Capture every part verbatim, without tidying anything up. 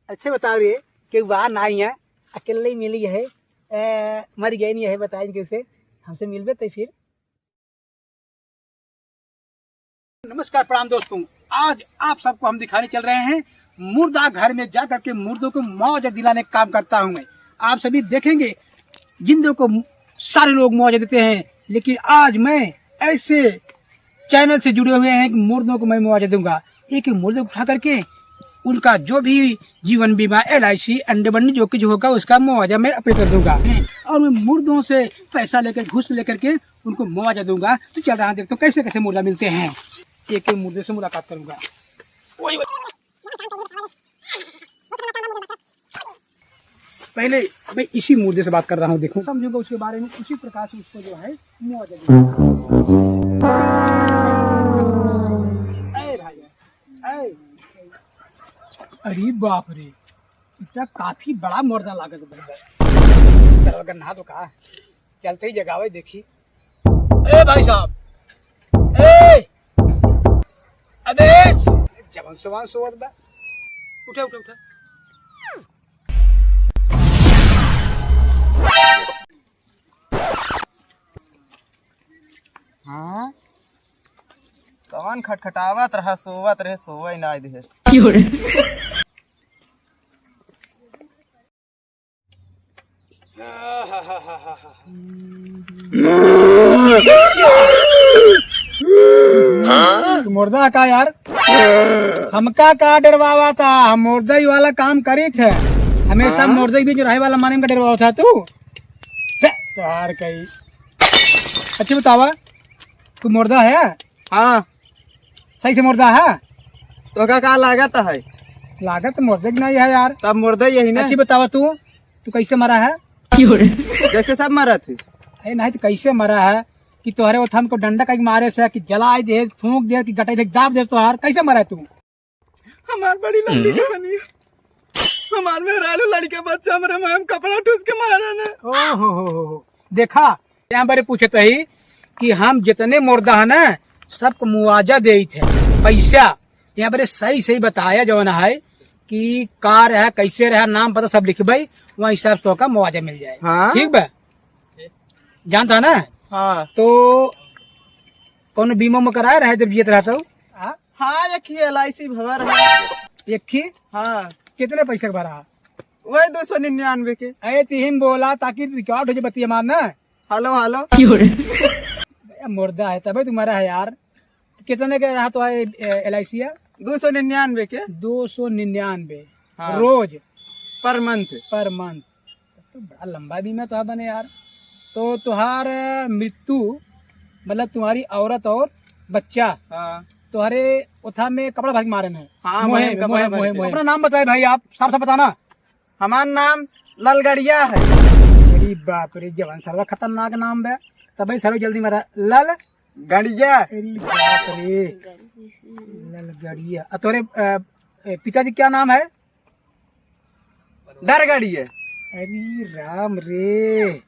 अच्छे बताओ रे, केहू बा नाई है, अकेले ही मिली है, ए, मर गए नहीं है, बताए कैसे, हमसे मिलबे तो फिर। नमस्कार, प्रणाम दोस्तों, आज आप सबको हम दिखाने चल रहे हैं मुर्दा घर में जाकर के मुर्दों को मुआवजा दिलाने का काम करता हूँ मैं। आप सभी देखेंगे, जिंदों को सारे लोग मुआवजा देते हैं, लेकिन आज मैं ऐसे चैनल से जुड़े हुए हैं कि मुर्दों को मैं मुआवजा दूंगा। एक एक मुर्दे को उठा करके उनका जो भी जीवन बीमा, एल आई सी, अंडे बंडे जो कुछ होगा, उसका मुआवजा मैं पे कर दूंगा। और मैं मुर्दों से पैसा लेकर, घूस लेकर के उनको मुआवजा दूंगा। तो चल रहा, देखते हैं कैसे कैसे मुर्दा मिलते हैं। एक एक मुर्दे से मुलाकात करूंगा। वही, वही। पहले मैं इसी मुर्दे से बात कर रहा हूँ, देखो, समझूंगा उसके बारे में, उसी प्रकार से उसको जो है मुआवजा दूंगा। ए भाई, ए, अरे बाप रे, इतना काफी बड़ा मुर्दा लागत बा। सरवा गन्ना तो का चलते ही जगावे देखी। ए भाई साहब, ए, अबे, जवान सवान सोवत बा। उठा, उठा, उठा। हाँ? कौन खटखटावत रहा, सोवत रहे, सोवै ना दे। तू मुर्दा का यार? हमका का डरवावा था? हम मुर्दा ही वाला काम करी थे। हमेशा हाँ? मुर्दा ही बीच रहे वाला माने का डरवावा था तू? तोहार कई। अच्छा बतावा, तू मुर्दा है? हाँ। सही से मुर्दा है? तो का, का लागत है? लागत मुर्दे की नहीं है यार। तब मुर्दा यही ना। अच्छी बतावा तू, तू कैसे मरा है? जैसे सब मरा थे। अरे नहीं तो कैसे मरा है कि तोहरे वो हमको डंडा कहीं मारे से कि जला दे, फूंक दे कि गटाई दे, दाब दे तोहार, कैसे मरा है तू? हमार बड़ी लंबी कहानी है। हमार मेहरारू लड़के बच्चा हमरे में हम कपड़ा ठूस के मारे ने। ओ हो हो हो हो। देखा, यहाँ बड़े पूछत ही कि हम जितने मुर्दा है ना, सबको मुआवजा देइत है, पैसा। यहाँ बड़े सही सही बताया जौन है कि का रहा, कैसे रहा, नाम पता सब लिखबे, वही हिसाब से ओका मुआवजा मिल जाए। हाँ। ठीक बा? जानता है ना? हाँ। तो कौनो बीमा में कराए रहे जब जियत रहा तो? हाँ? हाँ, एक ही एल आई सी भरा रहा। एक ही? हाँ। कितने पैसे का भरा? वही दो सौ निन्यानवे के। अरे तिहिन बोला ताकि रिकॉर्ड हो जाए बतिया मारना। हेलो, हेलो। क्यों रे? ए, मुर्दा है तबे तुम्हारा है यार। कितने के रहा तो है, ए, एल आई सी है? दो सौ निन्यानवे के। दो सौ निन्यानवे। हाँ। रोज? पर मंथ। पर मंथ। तो बड़ा लंबा बीमा तो बने यार। तो तुहार मृत्यु, मतलब तुम्हारी औरत और बच्चा, हाँ। तुम्हारे उठा में कपड़ा भर के मारे हैं। हाँ, मोहे मोहे में, कपड़ा मोहे, भर मोहे, के। मोहे। अपना नाम बताए भाई, आप साफ साफ बताना। हमार नाम ललगड़िया है। अरे बाप रे, जवान सरवा खतरनाक नाम बे। तबे सरवा जल्दी मारा। लल गड़िया। अरे बाप रे, ललगड़िया। आ तोरे, अ, ए, पिताजी क्या नाम है? डर गड़िया। अरे राम रे,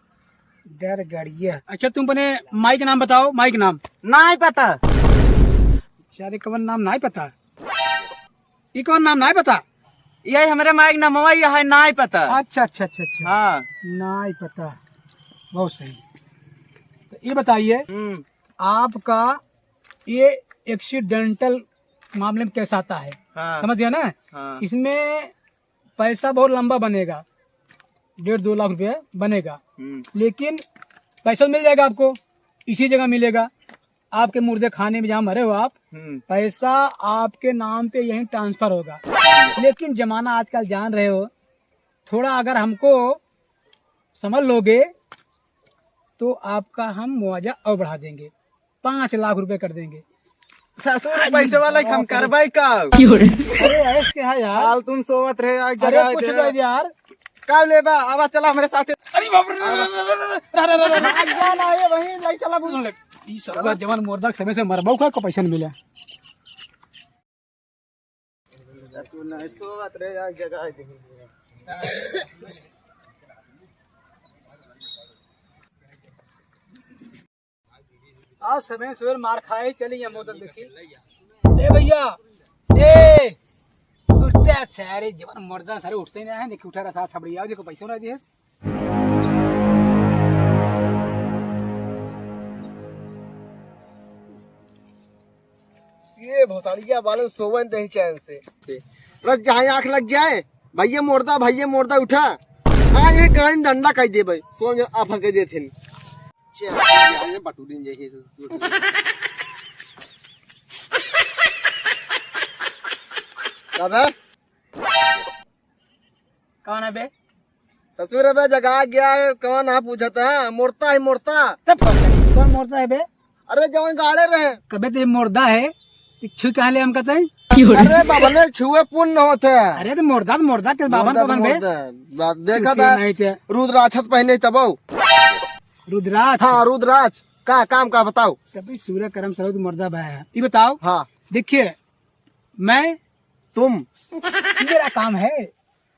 डर गड़िया। अच्छा, तुम अपने माई के नाम बताओ, माई के नाम। नाई पता। अच्छा रे, कवन नाम नाई पता? ई कौन नाम नाई पता? यही हमरे माई के नाम है, यह है नाई पता। अच्छा, अच्छा, अच्छा, अच्छा। हाँ। नाई पता, बहुत सही। तो ये बताइए, हम्म। आपका ये एक्सीडेंटल मामले में केस आता है, हाँ। समझ गया ना? हाँ। इसमें पैसा बहुत लंबा बनेगा, डेढ़ दो लाख रुपया बनेगा, हम्म। लेकिन पैसा मिल जाएगा आपको, इसी जगह मिलेगा, आपके मुर्दे खाने में जहाँ मरे हो आप, हम्म। पैसा आपके नाम पे यहीं ट्रांसफर होगा। लेकिन जमाना आजकल जान रहे हो, थोड़ा अगर हमको समझ लोगे तो आपका हम मुआवजा और बढ़ा देंगे, पाँच लाख रुपए कर देंगे। ससुर, पैसे वाला हम करवाई का? अरे ऐश के है यार। हाल तुम सोवत रहे, आज अरे जगह कुछ दे। नहीं यार। का लेबा? आवा चला हमरे साथे। अरे बाप रे, रे, रे, रे, रे, रे। ना, ना, ना, ना, ना। आ गया ना, ये वहीं लाई चला बुझ ले। ई सब जवान मुर्दा समय से मरबो का को पैसा नहीं मिला। ससुर नहीं सोवत रहे, आज जगह दे। आज समय सवेर मार खाए चली है मोदक देखी। ए भैया, ए, तू ते सारे जवान मर्दन सारे उठते ही ना है, देखिए उठा रहा साथ छबड़िया, देखो पैसों ना दिए। ये भोसड़िया वाले सोवन दे चैन से। बस जहाँ आँख लग जाए, "भैया मुर्दा, भैया मुर्दा उठा।" हाँ, ये गाड़ी में डंडा कह दे भाई, सोन आप हंस के देते हैं। छे, ये बटुरी नहीं है। कब है? कौन है बे? ससुर बे जगा गया है, कौन है पूछता है? मोरता है, मोरता। तब कौन मोरता है बे? अरे जवन गाड़े रहे। कबे तो ये मोरदा है, ये छुई कहाँ ले हम कहते हैं? अरे बाबा ने छुए पुण्य होते हैं। अरे तो मोरदा तो मोरदा के बाबन मोरदा तो बाबन बे। मोरदा। बा-, देखा तू था नहीं थे। रुद्राक्षस पहने तब। रुद्राक्ष? हाँ, रुद्राक्ष। का काम का बताओ? तभी सूर्य करम सरोज मोरदा बा है। ये बताओ। हाँ। देखिए, मैं तुम। मेरा काम है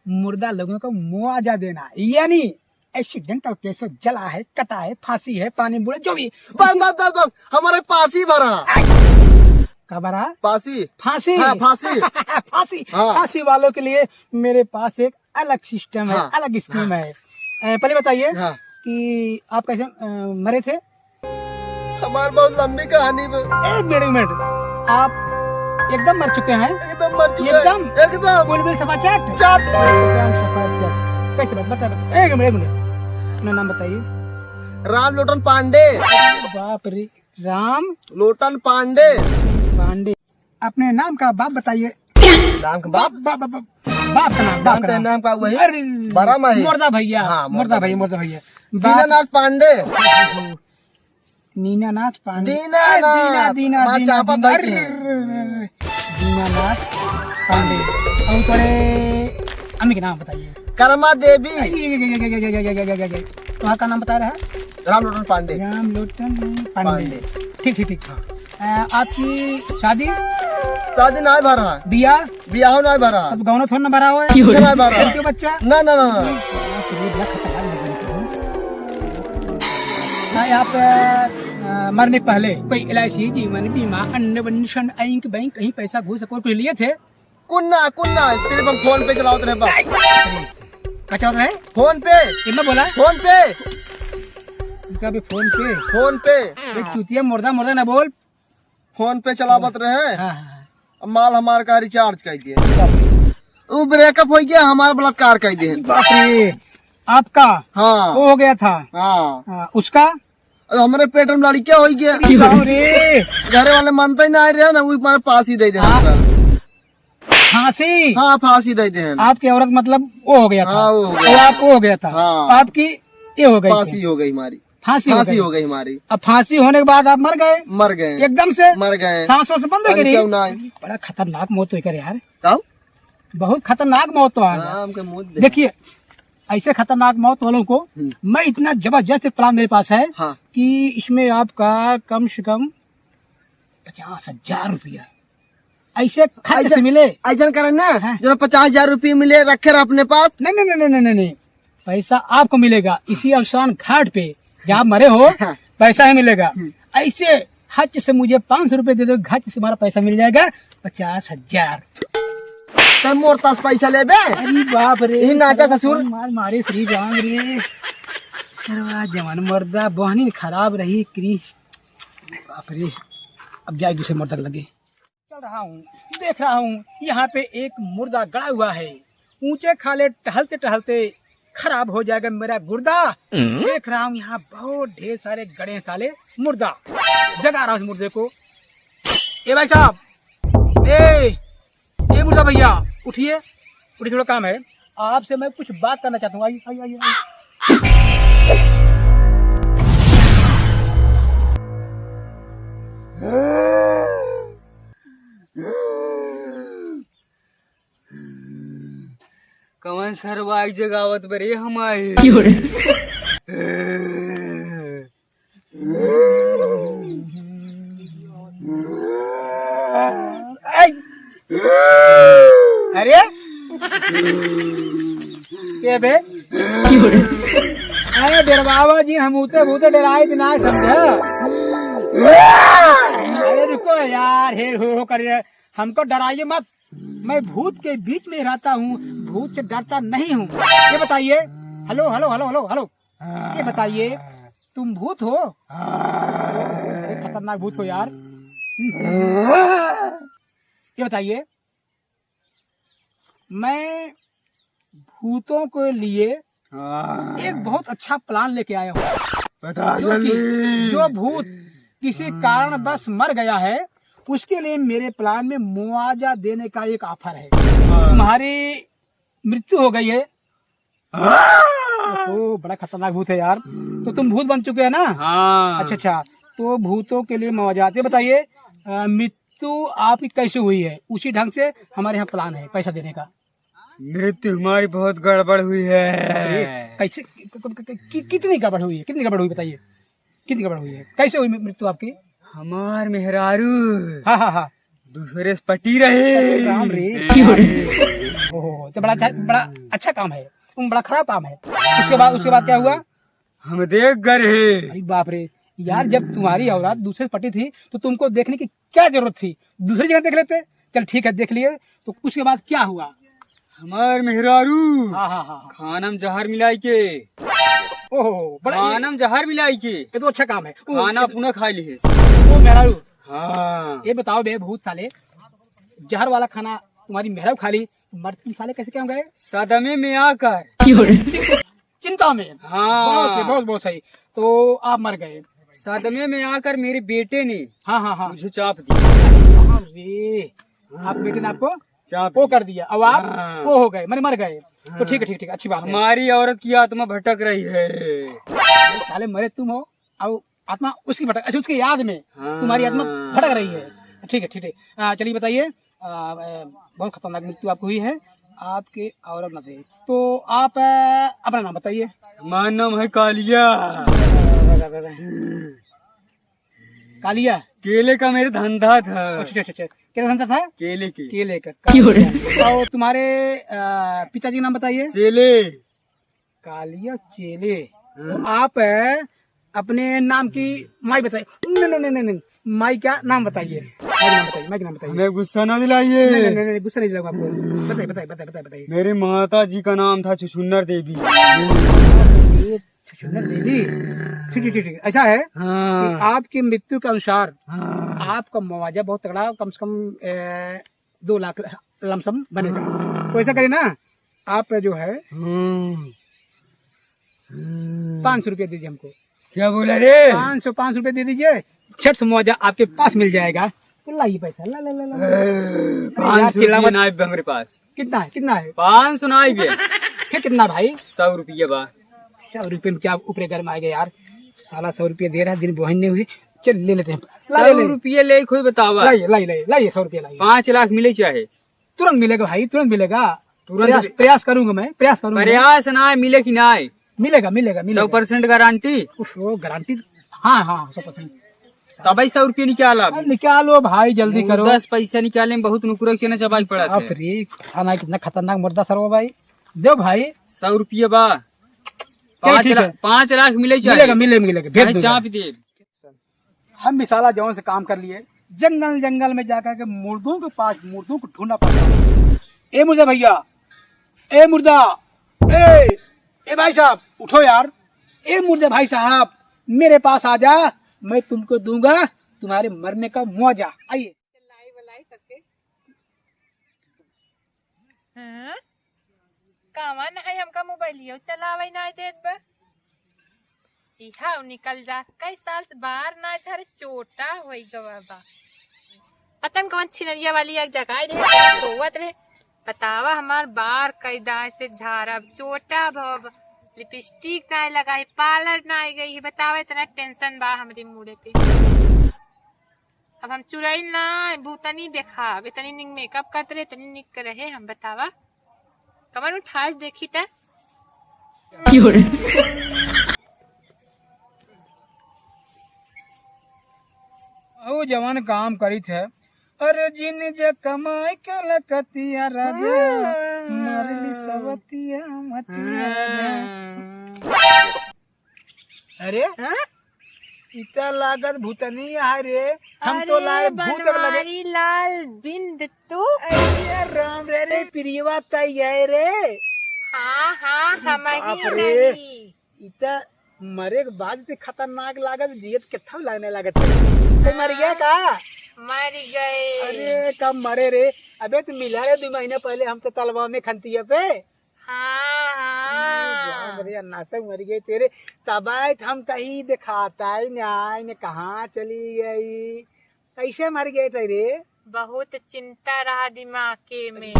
मुर्दा लोगों को मुआवजा देना, यानी एक्सीडेंटल केस, जला है, कटा है, फांसी है, पानी बूड़े, जो भी। बस, बस, बस, बस, हमारे पास ही भरा। का भरा? पासी। फांसी। हाँ, फांसी। फांसी। हाँ। फांसी वालों के लिए मेरे पास एक अलग सिस्टम है, हाँ। अलग स्कीम हाँ। है। ए, पहले बताइए हाँ। कि आप कैसे, अ, मरे थे? हमार बहुत लंबी कहानी बा। एक मिनट, एक मिनट। आप एकदम मर चुके हैं? एकदम मर चुके हैं। एकदम? एकदम। कुल बिल सफा चट? चट। एकदम सफा चट। कैसे बात? बता, बता। एक मिनट, एक मिनट। अपना नाम बताइए। राम लोटन पांडे। बाप रे, राम लोटन पांडे। पांडे। अपने नाम का बाप बताइए। नाम का बाप? बाप, बाप, बाप, बाप का नाम, बाप नाम का तो नाम। नाम का वही अरे, बड़ा माही। मुर्दा भैया, हाँ, मुर्दा मुर्दा भैया, भैया। मुर्दा भैया। बाप दीनानाथ पांडे। नीनानाथ पांडे। दीनानाथ। अरे, दीना, दीना, माँ दीना, चापा दीना। दई अरे, की। अरे, अरे, अरे। दीनानाथ पांडे। और तोरे अम्मी के नाम बताइए। कर्मा देवी। ये, ये, ये। तो वहाँ का नाम बता रहा है? राम लोटन पांडे। राम लोटन पांडे। पांडे। ठीक, ठीक, ठीक। हाँ। अ, आपकी शादी? शादी नाय भरा। बियाह? बियाह नाय भरा। अब गौनो थोड़ा ना भरा हो। कुछ नाय भरा। लड़के बच्चा? ना, ना, ना, ना। बाप रे, बड़ा खतरनाक लड़के हो। हाँ, आप, अ, अ, मरने पहले कोई एल आई सी, जीवन बीमा, अन्न वन्न, शन, बैंक, बैंक कहीं पैसा घुस और कुछ लिए थे? कुन्ना, कुन्ना, सिर्फ हम फोन पे चलावत रहे बस। का चलावत रहे? फोन पे। कितना बोला? फोन पे। इनका भी फोन पे। फोन पे। ये चूतिया मुर्दा, मुर्दा ना बोल। फोन पे चलावत रहे। हाँ, हाँ, हाँ। अब माल हमार का रिचार्ज कर दिए। उ ब्रेकअप हो गया, हमार बलात्कार कर दिए। बाप रे। आपका? हाँ। वो हो गया था। हाँ। हाँ, उसका? अब हमरे पेट में लड़किया हो गया। अरे बाप रे। घरे वाले मानते ही ना आए रहे ना, वो हमारे पास ही दे दे हाँ। हमका। फांसी? हाँ, फांसी दे दे। आपकी औरत मतलब वो हो गया था? हाँ, वो हो गया। और आपको हो गया था? हाँ। आपकी ये हो गई फांसी थी? हो गई हमारी। फांसी हो फांसी गई। हो गई हमारी। अब फांसी होने के बाद आप मर गए? मर गए। एकदम से? मर गए। सांस वास बंद हो गई अरे रही? क्यों ना? बड़ा खतरनाक मौत हुई कर यार। का? बहुत खतरनाक मौत तो आ गया। राम के मौत दे। देखिए, ऐसे खतरनाक मौत वालों को हम्म। मैं इतना जबरदस्त प्लान मेरे पास है हाँ। कि इसमें आपका कम से कम पचास हजार रुपया ऐसे खर्च से ऐसन, मिले। ऐसन करे ना, हाँ। जो पचास हजार रुपये मिले, रखे रहे अपने पास। नहीं, नहीं, नहीं, नहीं, नहीं, नहीं। पैसा आपको मिलेगा इसी अफसान घाट पे, जहाँ मरे हो, हाँ। पैसा ही मिलेगा। हम्म। ऐसे हज से मुझे पाँच सौ रुपये दे दो, हज से हमारा पैसा मिल जाएगा पचास हजार। तब मोर तास पैसा लेबे? अरे बाप रे, ई नाचा ससुर। मार मारे श्री राम रे। सरवा जवान मर्दा बहनी खराब रही क्री। बाप रे, अब जाए दूसरे मर्दा के लगे। चल रहा हूँ, देख रहा हूँ, यहाँ पे एक मुर्दा गड़ा हुआ है। ऊंचे खाले टहलते टहलते खराब हो जाएगा मेरा गुर्दा। हम्म। देख रहा हूँ यहाँ बहुत ढेर सारे गड़े हैं साले मुर्दा। जगा रहा हूँ उस मुर्दे को। ए भाई साहब, ए, ए मुर्दा भैया, उठिए, उठिए, थोड़ा काम है आपसे, मैं कुछ बात करना चाहता हूँ। आइए, आइए, आइए, आइए। कवन सरवा एक जगह आवत बरे हमारे। क्यों रे? अरे, के बे? क्यों रे? अरे डेरवावा जी, हम उते भूते डेराए दिन आए समझा। अरे रुको यार, हे हो हो कर हमको डराइए मत। मैं भूत के बीच में रहता हूँ, भूत से डरता नहीं हूँ। ये बताइए, हेलो, हेलो, हेलो, हेलो, हेलो, ये बताइए, तुम भूत हो? अरे, खतरनाक भूत हो यार। ये बताइए, मैं भूतों के लिए हाँ। एक बहुत अच्छा प्लान लेके आया हूँ। बता जो कि, जल्दी। जो भूत किसी हाँ। कारणवश मर गया है, उसके लिए मेरे प्लान में मुआवजा देने का एक ऑफर है। हाँ। तुम्हारी मृत्यु हो गई है। हाँ। ओ, बड़ा खतरनाक भूत है यार। तो तुम भूत बन चुके हैं ना? हाँ। अच्छा, अच्छा। तो भूतों के लिए मुआवजा। ये बताइए, अ, मृत्यु आपकी कैसे हुई है? उसी ढंग से हमारे यहाँ प्लान है पैसा देने का। मृत्यु हमारी बहुत गड़बड़ हुई है। अरे, कैसे, क-, क-, क-, कि-, कितनी गड़बड़ हुई है? कितनी गड़बड़ हुई, बताइए, कितनी गड़बड़ हुई है? कैसे हुई मृत्यु आपकी? हमार मेहरारू हाँ, हाँ, हाँ। दूसरे से पटी रहे। अरे राम रे। ओहो, तो बड़ा अच्छा, बड़ा अच्छा काम है, तुम बड़ा खराब काम है। उसके बाद, उसके बाद क्या हुआ? हम देख गए रहे। अरे बाप रे, यार, जब तुम्हारी औलाद दूसरे से पटी थी तो तुमको देखने की क्या जरूरत थी? दूसरी जगह देख लेते। चल ठीक है, देख लिए, तो उसके बाद क्या हुआ? हमार मेहरारू हाँ, हाँ, हाँ, हाँ। खाना में जहर मिलाई के। ओहो, बड़ा खाना में जहर मिलाई के। ये तो अच्छा काम है। ओ, खाना ये तो पुनः खा ली है। ओ मेहरारू, हाँ। ये बताओ बे भूत साले, जहर वाला खाना तुम्हारी मेहरारू खा ली, मर तुम साले कैसे क्या हो गए? सदमे में आकर। चिंता में। हाँ। बहुत सही, बहुत, बहुत सही। तो आप मर गए। सदमे में आकर मेरे बेटे ने हाँ, हाँ, हाँ। मुझे चाप दिया। अरे, आप बेटे ने आपको चाप वो दिया। कर दिया, अब आप हाँ। वो हो गए, माने मर गए। तो हाँ। ठीक है, ठीक, ठीक, अच्छी बात है। हमारी औरत की आत्मा भटक रही है। साले मरे तुम हो, अब आत्मा उसकी भटक, अच्छा, उसकी याद में हाँ। तुम्हारी आत्मा भटक रही है। ठीक है, ठीक है। आ, चलिए बताइए, आ, आ, बहुत खतरनाक मृत्यु आपको हुई है, आपके औरत ना थे। तो आप, आ, अपना नाम बताइए। हमारा नाम है कालिया। कालिया? केले का मेरा धंधा था। अच्छा, अच्छा, अच्छा। क्या धंधा था? केले के। केले का। और तुम्हारे, आ, पिताजी का नाम बताइए। चेले। कालिया चेले। हाँ। तो आप, अ, अपने नाम की माई बताइए। नहीं, नहीं, नहीं, नहीं, नहीं। माई का नाम बताइए। माई का नाम बताइए, माई का नाम बताइए। हमें गुस्सा ना दिलाइए। नहीं, नहीं, नहीं, नहीं, गुस्सा नहीं दिलाऊंगा आपको। बताइए, बताइए, बताइए, बताइए, बताइए। मेरी माता जी का नाम था छुछुन्नर देवी। ये छुछुन्नर देवी? ठीक, ठीक, ठीक, ठीक। ऐसा है हाँ। कि आपकी मृत्यु के अनुसार हाँ। आपका मुआवजा बहुत तगड़ा, कम से कम, अ, दो लाख लमसम बनेगा। हाँ। तो ऐसा करिए ना, आप जो है हम्म। हम्म। पाँच सौ रुपया दीजिए हमको। क्या बोला रे? पाँच सौ, पाँच सौ रुपया दे दीजिए, झट से मुआवजा आपके पास मिल जाएगा। तो लाइए पैसा, ला, ला, ला, ला। ए, यार, पाँच सौ चिल्ला रुपया मत। ना आइबे हमरे पास। कितना है, कितना है? पाँच सौ ना आइबे। फिर कितना भाई? सौ रुपया बा। सौ रुपये में क्या ऊपरे घर में आ गए यार? साला सौ रुपये दे रहा है, दिन बोहन नहीं हुए। चल, ले लेते हैं। ला, ले, सौ ले। रुपये ले कोई बतावा। लाइए, लाइए, लाइए, लाइए, सौ रुपये लाइए। पाँच लाख मिले चाहे। तुरंत मिलेगा भाई, तुरंत मिलेगा। तुरंत प्रयास, दे- प्रयास करूंगा मैं, प्रयास करूंगा मैं। प्रयास ना मिले कि ना? मिलेगा, मिलेगा, मिलेगा। सौ percent guarantee? उफ, वो गारंटी, हाँ, हाँ, सौ percent। तब ही सौ रुपये निकाल अब। अरे निकालो भाई, जल्दी करो। दस पैसा निकाले में बहुत नुकुरक से ना चबाई पड़ा बाप थे। रे, खाना कितना खतरनाक मुर्दा सरवा भाई। दो भाई। सौ रुपये बा। चलो, पाँच ठीक लाख, है। पाँच लाख मिले चाहे। मिलेगा, मिलेगा, मिलेगा, भेज नहीं दूंगा। चाप दे। हम भी साला जौन से काम कर लिए, जंगल जंगल में जाकर के मुर्दों के पास मुर्दों को ढूंढना पड़ता है। ए मुर्दा भैया, ए मुर्दा, ए, ए भाई साहब, उठो यार। ए मुर्दे भाई साहब, मेरे पास आ जा, मैं तुमको दूंगा तुम्हारे मरने का मुआवजा। आइए। हाँ? कवन है हमका मोबाइलियो चलावे ना देत बा? इहा निकल जा, कई साल से बाहर ना झरे, चोटा होई गवा बा। पता न कौन छिनरिया वाली एक जगह रहे, सोवत रहे। बतावा हमार बार कई दाएं से झारब, चोटा भव, लिपस्टिक ना लगाई, पार्लर ना गई, बतावा इतना टेंशन बा हमरे मूड़े पे। अब हम चुड़ैल ना, भूतनी देखाब, इतनी निक मेकअप करत रहे, इतनी निक रहे, हम बतावा। कमर उठाइस देखी त। ओ जवान काम करित है। अरे जिन जे कमाई के लकतिया राजा, हाँ। मरली सवतिया मतिया राजा। हाँ। अरे? हाँ? इता लागत भूतनी है रे। हम तो अरे लाए भूत लगे। बनवारी लाल बिंद तू। अरे राम रे, रे प्रियवा तई है रे। हाँ, हाँ, अरे हम ही बाप रे। हई। इता मरे के बाद इतनी खतरनाक लागत, जियत केथा लागने लागत है। कोई मर गया का? मर गए। अरे कब मरे रे? अबे तू मिला रे दो महीना पहले हमसे तलवा में खंतिया पे। हाँ, हाँ। अरे बाप रे, अन्ना से मर गए तेरे। तबाइत हम कहीं दिखाता ही नहीं, कहाँ चली गई? कैसे मर गए थे रे? बहुत चिंता रहा दिमाग के में।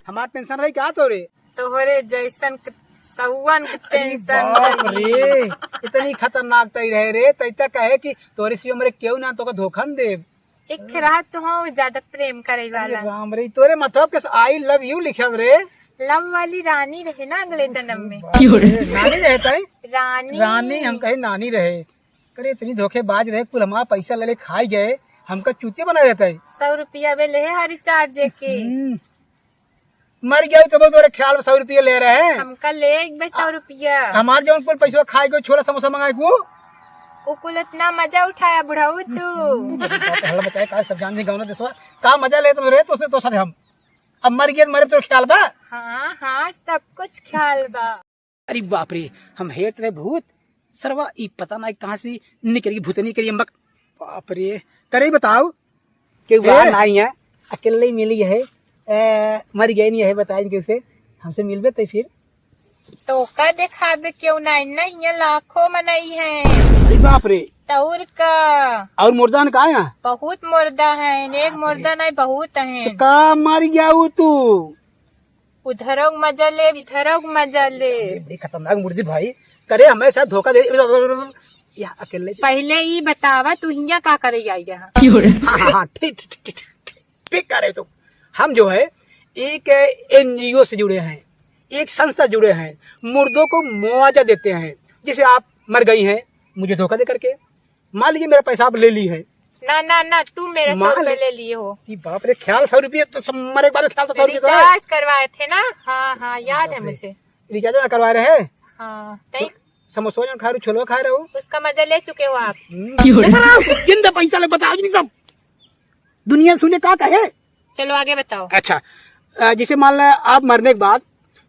हमार टेंशन रही का तो रे? तोहरे जैसन क-, सौवन के अरे टेंशन बाप रही। रे, इतनी खतरनाक तई रहे रे, तई तक कहे कि तोरे सिवा मरे केहू ना, तोका धोखा न देब। एक रहा तो हाँ, ज्यादा प्रेम करे अरे वाला। राम रे, तोरे मतलब के I love you लिखब रे। लव वाली रानी रहे ना अगले जन्म में। बाप रे, नानी रहे तई? रानी। रानी हम कहे नानी रहे। करे इतनी धोखेबाज रहे, कुल हमारा पैसा ले ले खाई गए, हमका चूतिया बना देता है। सौ रुपया बे ले है रिचार्ज के। हम्म। मर गया तब तोरे ख्याल में सौ रुपया ले रहे हैं। हमका ले एक बे सौ रुपया। हमार जौन कुल पैसा खाए गए, छोला समोसा मंगाए को। वो कुल इतना मजा उठाया बुढ़ऊ तू। हम्म, बात हल्ला बताए, का सब जान दे गाँव ना देशवा। का मजा ले तुम रे, तो से तो साथ हम। अब मर गया, मरे तो ख्याल बा। हाँ, हाँ, सब कुछ ख्याल बा। अरे बाप रे, हम हेरत रहे भूत, सरवा ई पता नाई कहाँ से निकल गई भूतनी करी अम्बक। बाप रे, करे बताओ, के ए? बाहर नाई है, अकेले ही मिली है, ए, मर गई नहीं है, बताए इनके उसे, हमसे मिलबे तो फिर। तोका देखाबे केहू नाई, नहीं है, लाखों मनई है। अरे बाप रे। तौर का। और मुर्दा न का है? बहुत मुर्दा है, एक बाप रे। मुर्दा नहीं, बहुत है। तो का मर गया वो तू? उधरौ मजा ले, इधरौ मजा ले। ये बड़ी खतरनाक मुर्दी भाई, करे हमेशा धोखा दे। या अकेले पहले ई बतावा, तू हियाँ का करे आई यहाँ? हाँ, हाँ, हाँ, ठीक, ठीक, ठीक, ठीक, ठीक, ठीक कह रहे हो तुम। हम जो है एक NGO से जुड़े हैं, एक संस्था जुड़े हैं, मुर्दों को मुआवजा देते हैं। जैसे आप मर गई हैं मुझे धोखा दे करके, मान लीजिए मेरा पैसा आप ले ली है। ना, ना, ना, तू मेरा सौ मान रुपए ले लिए हो। ई बाप रे, ख्याल सौ रुपये तो सब मरे के बाद ख्याल तो सौ रुपये तो है। रिचार्ज करवाए थे ना? हाँ, हाँ, याद है बाप रे। मुझे। रिचार्ज ना करवा रहे हैं? हाँ, तो तई समोसा जौन खा रहे हो, छोलवा खा रहे हो? उसका मजा ले चुके हो आप। हम्म। क्यों रे? देख रहा हूँ, जिंदा पैसा ले बताओ जी सब। दुनिया सुने का कहे? चलो आगे बताओ। अच्छा, अ, जैसे मान ला आप मरने के बाद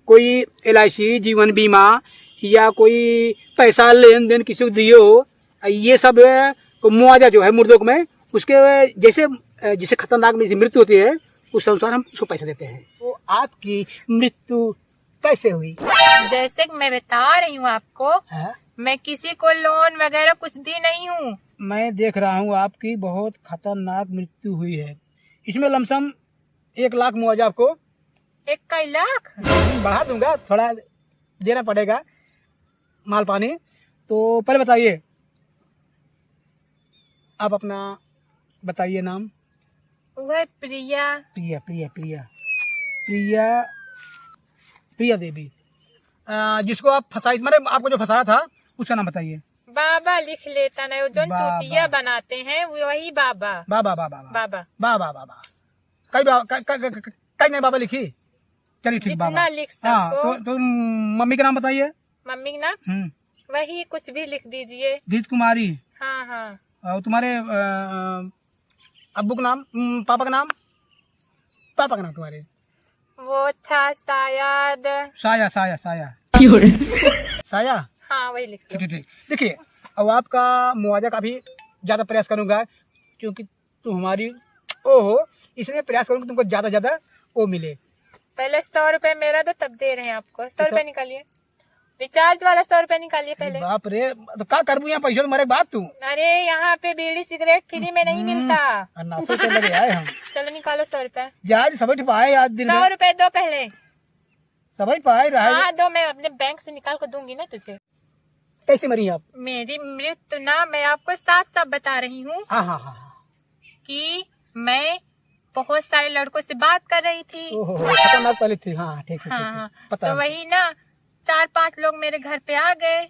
कोई LIC, जीवन बीमा या कोई पैसा लेन देन किसी को दिए हो, ये सब, अ, को मुआवजा जो है मुर्दों को में, उसके जैसे, अ, जैसे खतरनाक में जैसे मृत्यु होती है, उस अनुसार हम उसको पैसा देते हैं। तो आपकी मृत्यु कैसे हुई? जैसे कि मैं बता रही हूँ आपको, हाँ? मैं किसी को लोन वगैरह कुछ दी नहीं हूँ। मैं देख रहा हूँ आपकी बहुत खतरनाक मृत्यु हुई है, इसमें लमसम एक लाख मुआवजा आपको। एक कई लाख? बढ़ा दूंगा, थोड़ा देना पड़ेगा माल पानी। तो पहले बताइए, आप अपना बताइए नाम। वह प्रिया। प्रिया, प्रिया, प्रिया, प्रिया, प्रिया देवी। अ, जिसको आप फंसाई, मतलब आपको जो फंसाया था, उसका नाम बताइए। बाबा लिख लेता ना, वो जो बाबा। चूतिया बनाते हैं, वो वही बाबा। बाबा, बाबा, बाबा। बाबा। बाबा, बाबा। कई बा-, क-, क-, क-, क-, कई नहीं बाबा लिखी? चलिए ठीक, जितना बाबा। लिख हाँ, सको। तो, तो मम्मी का नाम बताइए। मम्मी का नाम? हम्म। वही कुछ भी लिख दीजिए। गीत कुमारी। हाँ, हाँ। और तुम्हारे, अ, अ, अब्बू का नाम, उम, पापा का नाम? पापा का नाम तुम्हारे? वो था शायद। साया, साया, साया। क्यों रे? साया? हाँ, वही लिख दो। ठीक, ठीक, ठीक। देखिए, अब आपका मुआवजा का भी ज्यादा प्रयास करूंगा, क्योंकि तुम हमारी वो हो, इसलिए प्रयास करूंगा तुमको ज्यादा, ज्यादा वो मिले। पहले सौ रुपए मेरा दो, तब दे रहे हैं आपको। सौ रुपए निकालिए। रिचार्ज वाला सौ रुपया निकालिए पहले। बाप रे, तो का करबू यहाँ पैसा तो मरे के बाद तू? अरे, यहाँ पे बीड़ी सिगरेट फ्री में नहीं हम्म, मिलता। और नशे पे लगे आए हम। चलो निकालो सौ रुपया। जा आज सबै ठे पाए आज दिन सौ में। रुपए दो पहले। सबै पाए रहा है। हाँ, दो, मैं अपने बैंक से निकाल कर दूंगी ना तुझे। कैसे मरी आप? मेरी मृत्यु ना, मैं आपको साफ साफ बता रही हूँ हाँ, हाँ, हाँ, हाँ। कि मैं बहुत सारे लड़कों से बात कर रही थी। ओहो, खतरनाक पहले थी। हाँ, हाँ, ठीक, ठीक, हाँ, ठीक, ठीक। हाँ। पता तो है। वही ना, चार पांच लोग मेरे घर पे आ गए।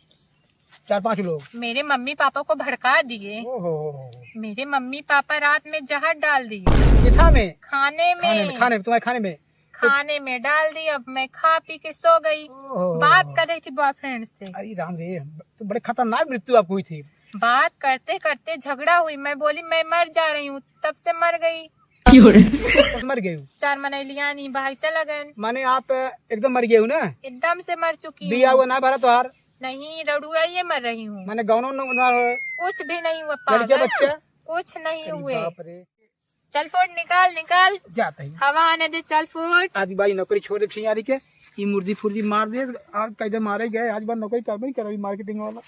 चार पांच लोग? मेरे मम्मी पापा को भड़का दिए। ओहो। मेरे मम्मी पापा रात में जहर डाल दिए। किथा में? खाने में। खाने में, खाने में, तुम्हारे खाने में? खाने में डाल दी। अब मैं खा पी के सो गई। ओहो। बात कर रही थी बॉयफ्रेंड से। अरे राम रे, तो बड़े खतरनाक मृत्यु आपको हुई थी। बात करते करते झगड़ा हुई, मैं बोली मैं मर जा रही हूँ, तब से मर गई। क्यों रे? मर गई हूँ। चार मनई लियानी भाग चला गए। माने आप एकदम मर गए हो ना? एकदम से मर चुकी हूँ। बिया हुआ ना भरा तोहार? नहीं, रड़ुआ ये मर रही हूँ। माने गौनो न, ना हो? कुछ भी नहीं हुआ लड़के पागल। बच्चे? कुछ नहीं अरे हुए। बाप रे। चल फुट निकाल निकाल। जाता ही। हवा आने दे, चल फुट। आज भाई नौकरी छोड़ दे छियारी के, ई मुर्दी फुर्दी मार दे। आज कैसे मारे गए, आज बार नौकरी करबे नहीं करबी मार्केटिंग वाला।